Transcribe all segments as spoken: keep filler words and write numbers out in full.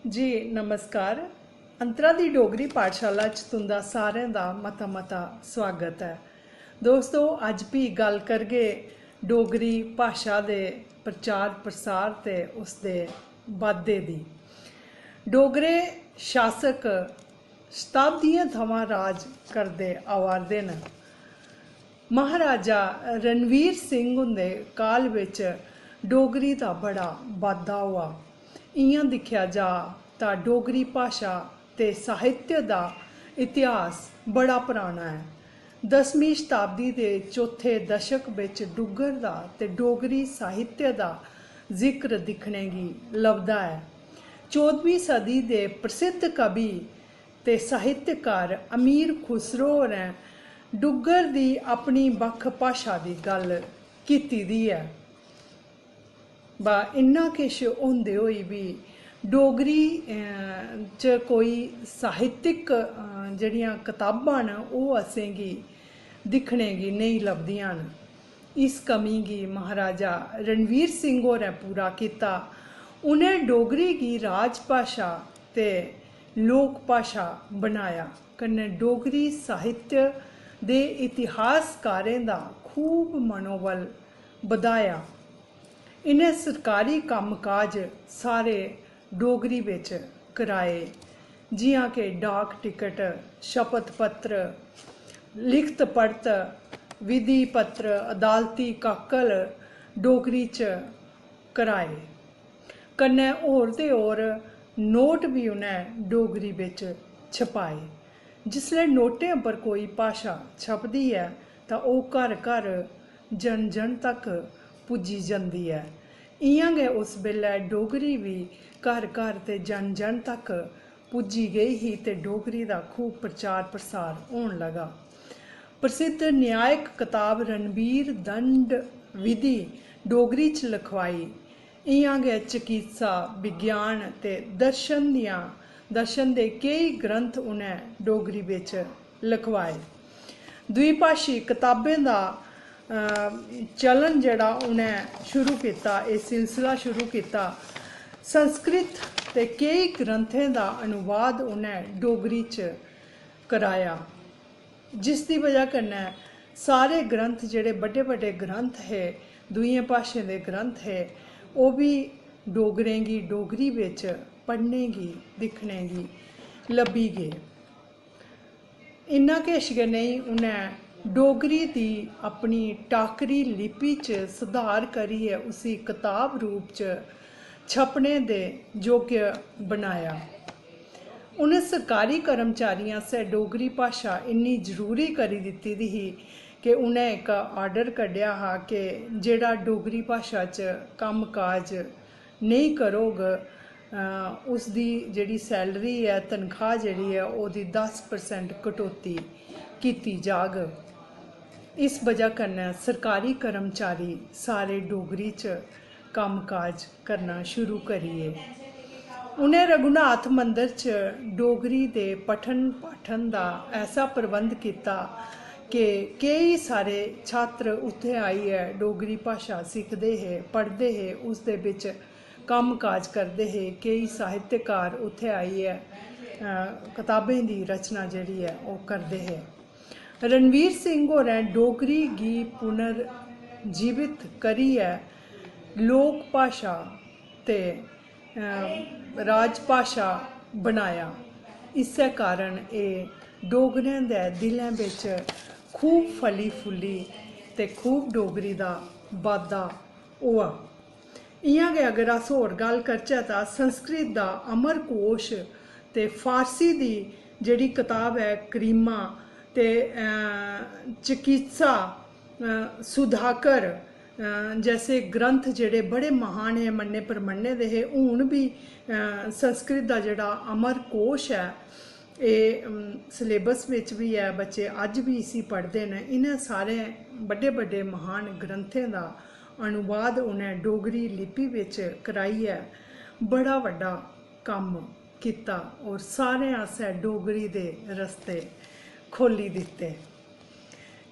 जी नमस्कार। अंतरा दी डोगरी पाठशाला च तुं'दा सारें दा मता मता स्वागत ऐ। दोस्तो, अज्ज भी गल्ल करगे डोगरी भाशा दे प्रचार प्रसार ते उसदे बाद्धे दी। डोगरे शासक शताब्दियें थमां राज करदे आवा 'रदे न। महाराजा रणवीर सिंह हुंदे काल बिच डोगरी दा बड़ा बाद्धा होआ। इ'यां दिक्खेआ जा तां डोगरी भाशा ते साहित्य दा इतिहास बड़ा पराना ऐ। दसमीं शताब्दी दे चौथे दशक बिच डुग्गर दा ते डोगरी साहित्य दा जिक्र दिक्खने गी लभदा ऐ। चौदमीं सदी दे प्रसिद्ध कवि ते साहित्यकार अमीर खुसरो होरें डुग्गर दी अपनी बक्ख भाशा दी गल्ल कीती दी ऐ। बा इन्ना किश होंदे होई बी डोगरी, अ, च कोई साहित्यक, अ, जेह्ड़ियां कताबां न, ओह् असेंगी दिक्खने गी नेईं लभदियां न। इस कमी गी महाराजा रणवीर सिंह होरें पूरा कीता। उ'नें डोगरी गी राजभाशा ते लोक भाशा बनाया, कन्नै डोगरी साहित्य दे इतिहासकारें दा खूब मनोबल बधाया। इ'नें सरकारी कम्म-काज सारे डोगरी बिच कराए, जि'यां के डाक टिकट, शपथ पत्र, लिखत पढ़त, विधि पत्र, अदालती काकल डोगरी च कराए। कन्नै होर ते होर नोट बी उ'नें डोगरी बिच छपाए। जिसलै नोटें पर कोई भाशा छपदी ऐ तां ओह् घर-घर, जन-जन तक पुज्जी जंदी ऐ। इ'यां गै उस बेल्लै डोगरी बी घर-घर ते जन-जन तक पुज्जी गेई ही ते डोगरी दा खूब प्रचार-प्रसार होन लगा। प्रसिद्ध न्यायक कताब रणबीर दंड विधि डोगरी च लखवाई। इ'यां गै चकित्सा, विज्ञान ते दर्शन दियां, दर्शन दे केई ग्रंथ उ'नें डोगरी बिच लखवाए। द्विभाशी कताबें दा, अ, चलन जेह्ड़ा उ'नें शुरू कीता, एह् सिलसिला शुरू कीता। संस्कृत ते केई ग्रंथें दा अनुवाद उ'नें डोगरी च कराया। जिसदी बजह कन्नै सारे ग्रंथ, जेह्ड़े बड्डे-बड्डे ग्रंथ हे, दूइयें भाशें दे ग्रंथ हे, ओह् बी डोगरें गी डोगरी बिच पढ़ने गी, दिक्खने गी लब्भी गे। इन्ना किश गै नेईं, उ'नें डोगरी दी अपनी टाकरी लिपि च सधार करियै उसी कताब रूप च छपने दे योग्य बनाया। उ'नें सरकारी कर्मचारियें आस्तै डोगरी भाशा इन्नी जरूरी करी दित्ती दी ही कि उ'नें इक आर्डर कड्ढेआ हा कि जेह्ड़ा डोगरी भाशा च कम्म-काज नेईं करोग, अ, उसदी जेह्ड़ी सैलरी ऐ, तनखाह् जेह्ड़ी ऐ, ओह्दी दस परसेंट कटौती कीती जाग। इस बजह कन्नै सरकारी कर्मचारी सारे डोगरी च कम्म-काज करना शुरू करी गे। उ'नें रघुनाथ मंदर च डोगरी दे पठन-पाठन दा ऐसा प्रबंध कीता कि केई सारे छात्र उत्थें आइयै डोगरी भाशा सिखदे हे, पढ़दे हे, उसदे बिच कम्म-काज करदे हे। केई साहित्यकार उत्थें आइयै, अ, कताबें दी रचना जेह्ड़ी ऐ, ओह् करदे हे। रणवीर सिंह होरें डोगरी गी पुनर्जीवित करियै लोक भाशा ते, अ, राजभाशा बनाया। इस्सै कारण एह् डोगरें दे दिलें बिच खूब फली-फुल्ली ते खूब डोगरी दा बाद्धा होआ। इ'यां गै अगर अस होर गल्ल करचै तां संस्कृत दा अमरकोश ते फारसी दी जेह्ड़ी कताब ऐ करीमा ते, अ, चकित्सा, अ, सुधाकर, अ, जैसे ग्रंथ जेह्ड़े बड़े महान हे, मन्ने परमन्ने दे हे, हून बी, अ, संस्कृत दा जेह्ड़ा अमरकोश ऐ, एह्, अम, सिलेबस बिच बी ऐ, बच्चे अज्ज बी इसी पढ़दे न। इ'नें सारें बड्डे बड्डे महान ग्रंथें दा अनुवाद उ'नें डोगरी लिपि बिच कराइयै बड़ा बड्डा कम्म कीता और सारें आस्तै डोगरी दे रस्ते खोह्ल्ली दित्ते।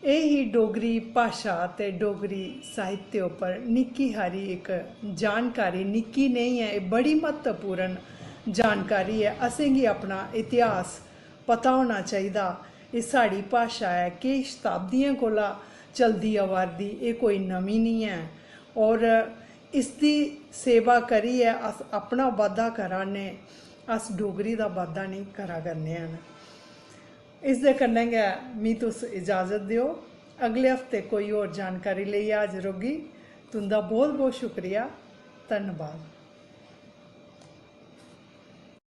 एह् ही डोगरी भाशा ते डोगरी साहित्य उप्पर निक्की हारी इक जानकारी। निक्की नेईं ऐ, एह् बड़ी म्हत्तवपूर्ण जानकारी ऐ। असेंगी अपना इतिहास पता होना चाहिदा। एह् साढ़ी भाशा ऐ, केईं शताब्दियें कोला चलदी आवा 'रदी, एह् कोई नमीं निं ऐ। और इसदी सेवा करियै अस अपना बाद्धा करा ने, अस डोगरी दा बाद्धा नेईं करा करने हैन। इसदे कन्नै गै मी तुस इजाजत देओ, अगले हफ्ते कोई होर जानकारी लेइयै हाजर होगी। तुं'दा बहुत बहुत शुक्रिया, धन्नबाद।